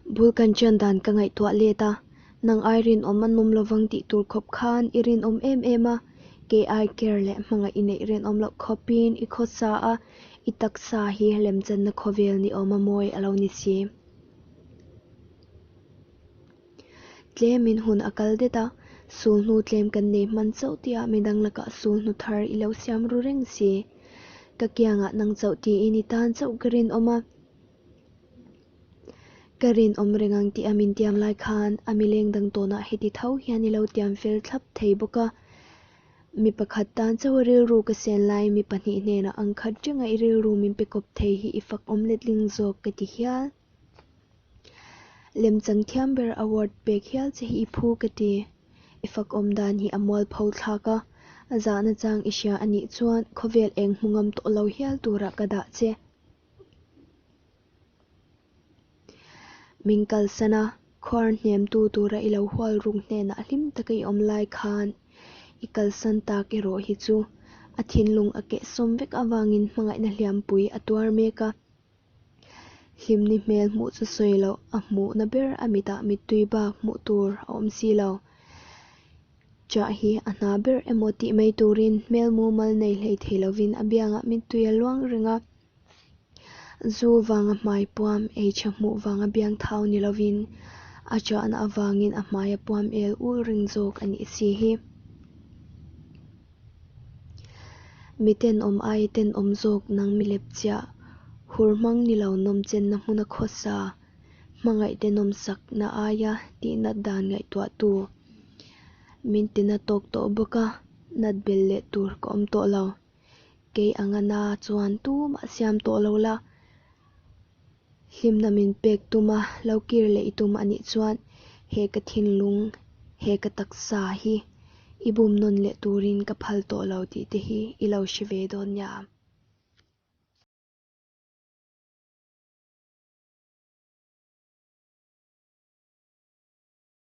Bul kan ṭian dan ka ngaihtuah let a, nang ai rinawm an awm lovang tih tur khawp khan i rinawm em em a, kei ai care leh hmangaih i neih rinawm loh khawpin i khawsa a, i taksa hi lemchanna khawvel ni awm a mawi a lo ni si. Tlemin hun a kal det a, sulhnu tlem kan nei hman chauh tihah midang lakah sulhnu thar i lo siam ru reng si. Ka kiangah nang chauh tiin i tan chauh ka rinawm a. Ka rinawm reng ang tih a min tiam lai khan a mileng dang tawnah heti tho hian i lo tiam fel thlap thei bawk a. Mi pakhat tan chauh a rilru ka sen lai mi pahnih hnenah ang khat renga i rilru min pe kawp thei hi i fakawm letling zawk ka ti hial. Lemchang thiam ber award pek hial che hi i phu ka ti. I fakawm dan hi a mualpho thlak a, a zahna chang i hria a nih chuan khawvel eng hmu ngam tawh lo hial turah ka dah che. Min kalsan a, khuar hnemtu tura i lo hual ruk hnenah hlim taka i awm lai khan i kalsan tak erawh hi chu a thinlung a kehsawm vek avangin hmangaihna hliampui a tuar mek a. Hlimni hmel hmuh chu sawi loh a hmuhna ber a mitah mittui bak hmuh tur a awm si lo. Chah hi a hna ber emaw tih mai turin hmel mumal nei hlei thei lovin a biangah mittui a luang reng a. Zu vanga hmai puam, ei tha hmuh vanga biang thau ni lovin a chahna avangin a hmai a puam el ul ring zawk a nih si hi. Mi tenawm ai tenawm zawk nang mi lep chiah, hur hmang ni lo nawmchenna hmuna khawsa, hmangaih tenawm sakna aia tihnat dan ngaihtuahtu min tina tawk tawh bawk a, nat bel leh tur ka awm tawh lo. Kei anga na chuan tumah siam tawh lo la, hlimna min pek tum a, lo kir leh i tum a nih chuan he ka thinlung, he ka taksa hi i bum nawn leh turin ka phal tawh lo tih te hi i lo hre ve dawn nia.